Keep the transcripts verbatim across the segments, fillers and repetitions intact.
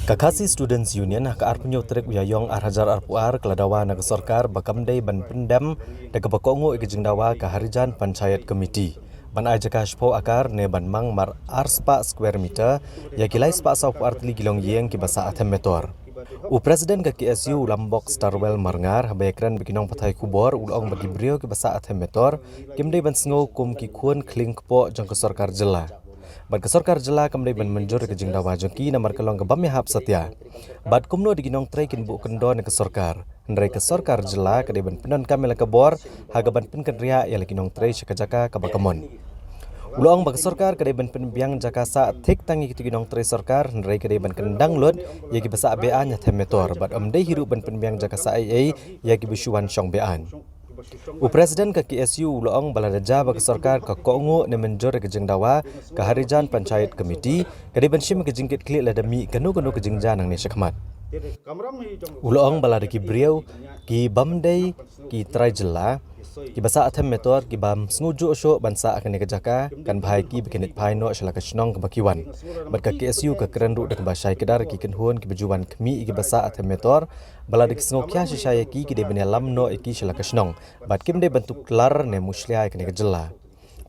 Ka Khasi Students Union ha ka arphew tarik u Ïaïong ar hajar arphew ar ka la dawa na ka sorkar ba kam dei ban pyndem da kaba kohnguh ïa ka jingdawa ka Harijan Panchayat Committee ban ai jaka shiphew akar ne ban mang mar ar spah square meter ïa ki lai spah sawphew ar tylli ki longïing kiba sah ha Them Metor. U President ka K S U u Lambok Starwell Marngar haba ïakren bad ki nongpathai khubor u la ong ba ki briew kiba sah ha Them Metor kim dei ban sngew kum ki khun khlieng kpoh jong ka sorkar jylla. Bad ka sorkar jylla kam dei ban mynjur ïa ka jingdawa jong ki namar ka long ka bym ïahap satia. Bad kumno da ki nongtrei kin buh kyndon ïa ka sorkar, hynrei ka sorkar jylla ka dei ban pyndonkam ïa la ka bor ha kaban pynkynriah ïa la ki nongtrei sha ka jaka kaba ka mon. U la ong ba ka sorkar ka dei ban pynbiang jaka sah thik tang ïa kito ki nongtrei sorkar, hynrei ka dei ban kyndang lut ïa kiba sah be-aiñ ha Them Metor bad ym dei hi ruh ban pynbiang jaka sah ei ei ïa kiba shu wan shong be-aiñ. U President ka K S U u la ong ba lada jia ba ka sorkar ka kohnguh ne mynjur ïa ka jingdawa ka Harijan Panchayat Committee ka dei ban shim ïa ka jingkitkhlieh lada mih kano kano ka jingjia nangne shakhmat. U la ong ba lada ki briew ki bym dei ki trai jylla kiba sah ha Them Metor ki bym sngewjuh shuh ban sah ha kane ka jaka, kan bha ïa ki ba kin leit phai noh sha la ka shnong kaba ki wan. Bad ka K S U ka kren ruh da kaba shai kdar ïa ki kynhun kiba ju wan khmih ïa kiba sah ha Them Metor ba lada ki sngewkhia shisha ïa ki ki dei ban ïalam noh ïa ki sha la ka shnong bad kim dei ban tuklar ne mushlia ïa kane ka jylla.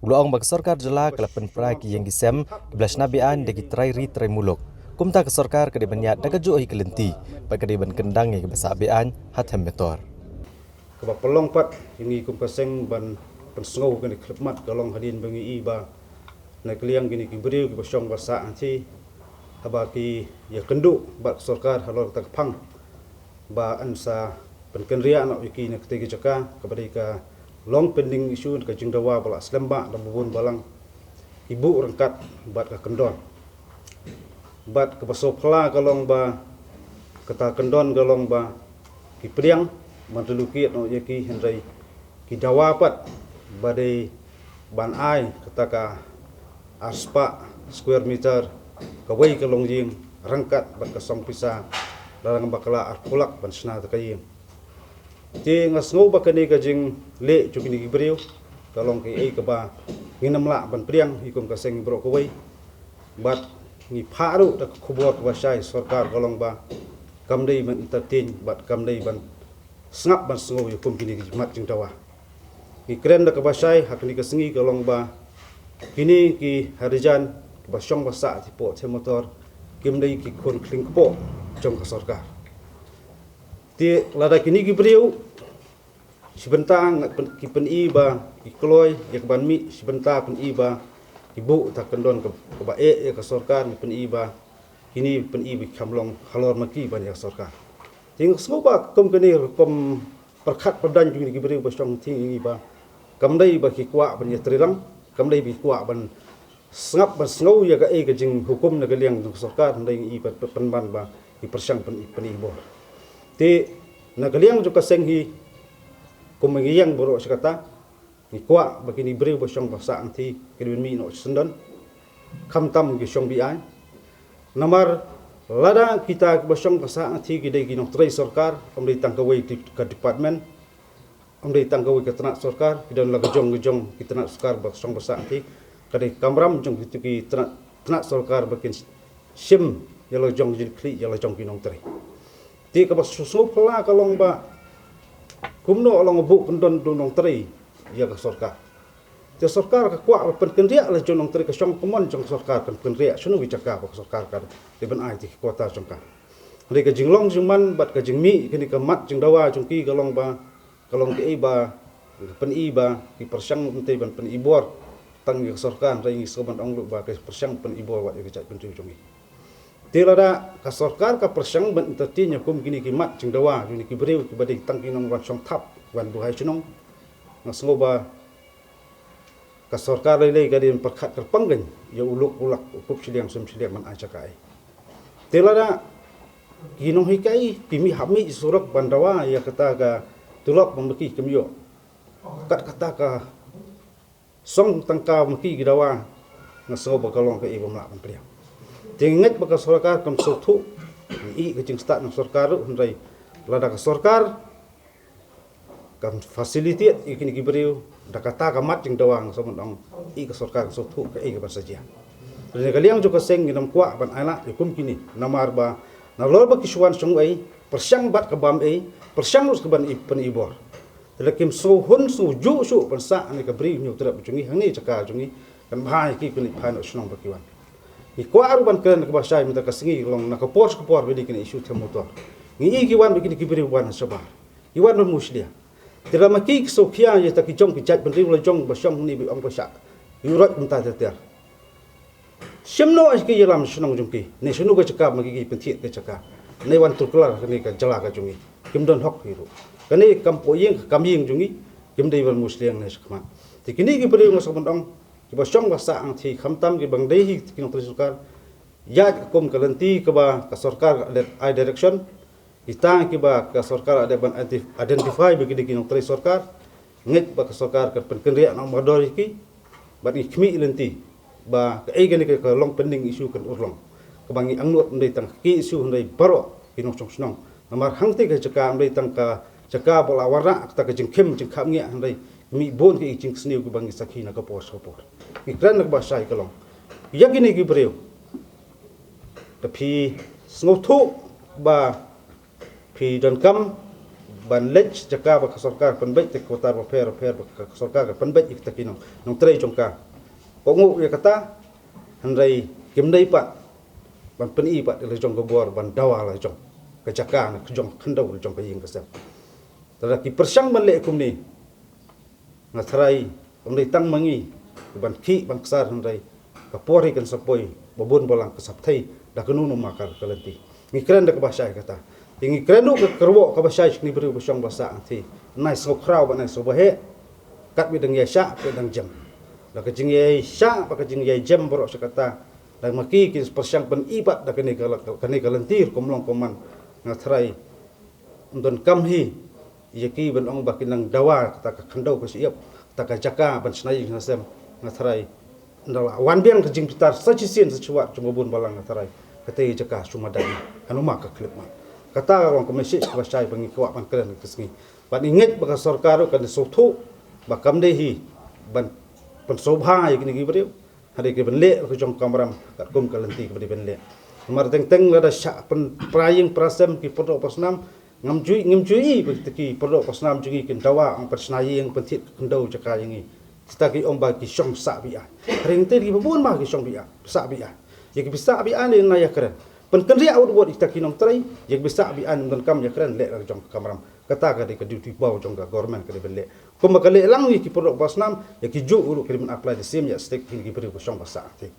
U la ong ba ka sorkar jylla ka la pynpra ïa ki ïing ki sem kiba la shna be-aiñ da ki trai ri trai muluk. Kumta ka sorkar ka dei ban ïaid da kajuh hi ka lynti bad ka dei ban kyndang ïa kiba sah be-aiñ ha Them Metor. Kaba pynlong pat ïa ngi kum ka seng ban pynsngew kane ka khyllipmat ka long hadien ba ngi i ba na ka liang kine ki briew kiba shong ba sah hangthie haba ki ïakynduh bad ka sorkar halor kata ka phang ba yn sa pynkynriah noh ïa ki na katei ka jaka kaba dei ka long pending issue, ka jingdawa ba la slem bha da ba bun balang, ki buh ryngkat bad ka kyndon. Bad kaba sngewphylla ka long ba kata ka kyndon ka long ba ki pdiang ban relocate noh ïa ki, hynrei ki dawa pat ba dei ban ai kata ka ar spah square meter kawei ka longïing ryngkat bad ka song pisa la dang bakla arphew lak ban shna kata ka ïing. Te nga sngew ba kane ka jingleh jong kine ki briew ka long kaei kaba ngin ym lah ban pdiang hi kum ka seng baroh kawei. Bad ngi phah ruh da ka khubor kaba shai, sorkar ka long ba kam dei ban entertain bad kam dei ban sngap ban sngew ïa kum kine ki mat jingdawa. Ngi kren da kaba shai ha kane ka sngi ka long ba kine ki harijan kiba shong ba sah hapoh Them Metor kim dei ki khun khlieng kpoh jong ka sorkar. Te lada kine ki briew shi bynta nga pyn-, ki pyni ba ki kloi ïa ka ban mih, shi bynta pyni ba ki buh kata ka kyndon ka, kaba eh ïa ka sorkar, ngi pyni ba kine pyni ba ki kham long halor ma ki ban ïa ka sorkar. Te nga sngew ba kum kane rukom pyrkhat pyrdaiñ jong kine ki briew ba shong hangthie ngi ba kam dei ba ki kwah ban ïatreilang, kam dei ba ki kwah ban sngap ban sngew ïa kaei ka jinghukum na ka liang jong ka sorkar, hynrei ngi i pyn-, pyn-, pynban ba ki pyrshang pyn-, pyni bor. Te na ka liang jong ka seng hi kum ngi ïeng baroh shi katta, ngi kwah ba kine ki briew ba shong ba sah hangthie ki dei ban mih noh shisyndon, khamtam ki shong be-aiñ. Namar lada kita kiba shong ba sah hangthie ki dei ki nongtrei sorkar, kam dei tang kawei ka department, kam dei tang kawei ka tnat sorkar, ki don la ka jong ka jong ki tnat sorkar ba shong ba sah hangthie, ka dei kamram jong kito ki tnat, tnat sorkar ba kin shim ïa la jong jingkhlieh ïa la jong ki nongtrei. Te kaba sngewphylla ka long ba kumno long buh kyndon u nongtrei ïa ka sorkar. Te sorkar ka kwah ba pynkynriah la jong u nongtrei, ka shong ka mon jong ka sorkar kan pynkynriah shano ki jaka ba ka sorkar ka dei ban ai ïa ki kwota jong ka. Hynrei ka jinglong jingman bad ka jingmih kane ka mat jingdawa jong ki ka long ba, ka long kaei ba, ka pyni ba ki pyrshang ban pyni bor tang ïa ka sorkar, hynrei ngi sngewbha ban ong ruh ba ki pyrshang pyni bor wat ïa ka jaitbynriew jong ngi. Te lada ka sorkar ka pyrshang ban entertain ïa kum kine ki mat jingdawa jong kine ki briew kiba dei tang ki nongwan shong thap, wan buhai shnong, nga sngew ba ka sorkar lei lei ka dei ban pyrkhat kyrpang kein ïa u lok u lak, u kup shiliang sum shiliang ban ai jaka ei. Te lada ki nonghikai ki mih hap mih surok ban dawa ïa kata ka tulop ba ma ki kim ïoh, kat kata ka song tangka ba ma ki ki dawa, nga sngew ba ka long kaei ba ym lah ban pdiang. Te nga ngeit ba ka sorkar kam sngewthuh, ngi i ka jingstad na ka sorkar ruh, hynrei lada ka sorkar kam facilitate ïa kine ki briew da kata ka mat jingdawa, nga sngew ban ong i ka sorkar kam sngewthuh kaei kaban sa jia. Hynrei na ka liang jong ka seng ngin ym kwah ban ailad ïa kum kine namar ba Nalor ba ki shu wan shong ei, pyrshang bat ka bam ei, pyrshang ruh ka ban i pynibor. Te la kim sngewhun sngewjuh shuh ban sah ne ka bri hynñiew trep jong ngi hangne jaka jong ngi, kan bha ïa ki, kan leit phai noh shnong ba ki wan. Ngi kwah ruh ban kren kaba shai mynta ka sngi, long na ka por sha ka por ba dei kine issue them motor. Ngi i ki wan ba kine ki briew wan shabar, ki wan ban mushlia. Te la ma ki ki sngewkhia ïa ta ki jong ki jait bynriew la jong ba shong hangne ba ong ba shah ïuh roi mynta ter ter. Shim noh ïa ki ïalam shnong jong ki, ne shano ka jaka ma ki ki pynthied ka jaka, ne wan tuklar kane ka jylla ka jong ngi. Kim don hok hi ruh. Kane kam poh ïing ka kam ïing jong ngi, kim dei ban mushlia ne shakhmat. Te kine ki briew nga sngewbha ban ong, kiba shong ba sah hangthie, khamtam kiba dei hi ki nongtrei sorkar, ïaid kum ka lynti kaba ka sorkar ka ai direction, kita kiba ka sorkar ka dei ban identi-, identify ba ki dei ki nongtrei sorkar, ngeit ba ka sorkar kan pynkynriah noh mardor ïa ki, bad ngi khmih lynti ba kaei kane ka, ka long pending issue kan urlong. Kaba ngi angnud ym dei tang ki issue, hynrei baroh ki nongshong shnong. Namar hangtei ka jaka ym dei tang ka jaka ba la wanrah kata ka jingkhim jingkhapngiah, hynrei mih bun ki jingsniew kiba ngi sakhi na ka por sha ka por. Ngi kren na kaba shai ka long, ïa kine ki briew, te phi sngewthuh ba phi donkam ban leit jaka ba ka sorkar pynbeit, te ka kwata bapher bapher ba ka sorkar ka pynbeit ïa kita ki nong, nongtrei jong ka. Kohnguh ïa kata, hynrei kim dei pat ban pyni pat ïa la jong ka bor ban dawa la jong ka jaka ne ka jong ka khyndew, la jong ka ïing ka sem. Te lada ki pyrshang ban leh kumne, nga tharai ym dei tang ma ngi ban khih ban ksar, hynrei ka por hi kan sa poi, ba bun balang ka sa pthei da kano kano ma ka, ka lynti. Ngi kren da kaba shai kata. Te ngi kren ruh ka kyrwoh kaba shai sha kine ki briew ba shong ba sah hangthie. Nai sngewkhraw bad nai sngewbha heh. Katba dang ïaishah, katba dang jem. Da ka jingïaishah bad ka jingïaijem baroh shi katta, da ma ki ki pyrshang pyni pat da kane ka, kane ka lynti rukom long kumne. Nga tharai ym donkam hi ïa ki ban ong ba kin nang dawa kata ka khyndew ka shyiap, kata ka jaka ban shna ïing shna sem. Nga tharai ynda la wan biang ka jingbitar sa shisien sa shi wat jong ka bun balang, nga tharai kata ka jaka shu madan, hano ma ka khyllipmat. Kata ka long ka message kaba shai ba ngi kwah ban kren ka sngi. Bad ngi ngeit ba ka sorkar ruh kan sngewthuh ba kam dei hi ban pynsngewbha ïa kine ki briew. Hynrei ki ban leh la ka jong ka kamram katkum ka lynti kaba dei ban leh. Namar teng teng lada shah pynpra ïing pra sem ki para doh para snam, ngam ju i, ngam ju i ba kita ki para doh para snam jong ngi kin dawa ong pynshna ïing, pynthied ka khyndew jaka ïa ngi. Kita ki ong ba ki shong sah biai. Hynrei teng ki ba bun ma ki shong biai, sah biai. Ïa ki ba sah biai ne nang ïakren. Pynkynriah wut wut ïa kita ki nongtrei, ïa ki ba sah biai ym donkam ïakren, leh la ka jong ka kamram. Kata ka dei ka duty paw jong ka government ka dei ban leh. Kumba ka leh lang ïa ki para doh para snam, ïa ki juh ruh ka dei ban apply the same yardstick ha kine ki briew ba shong ba sah hangthie.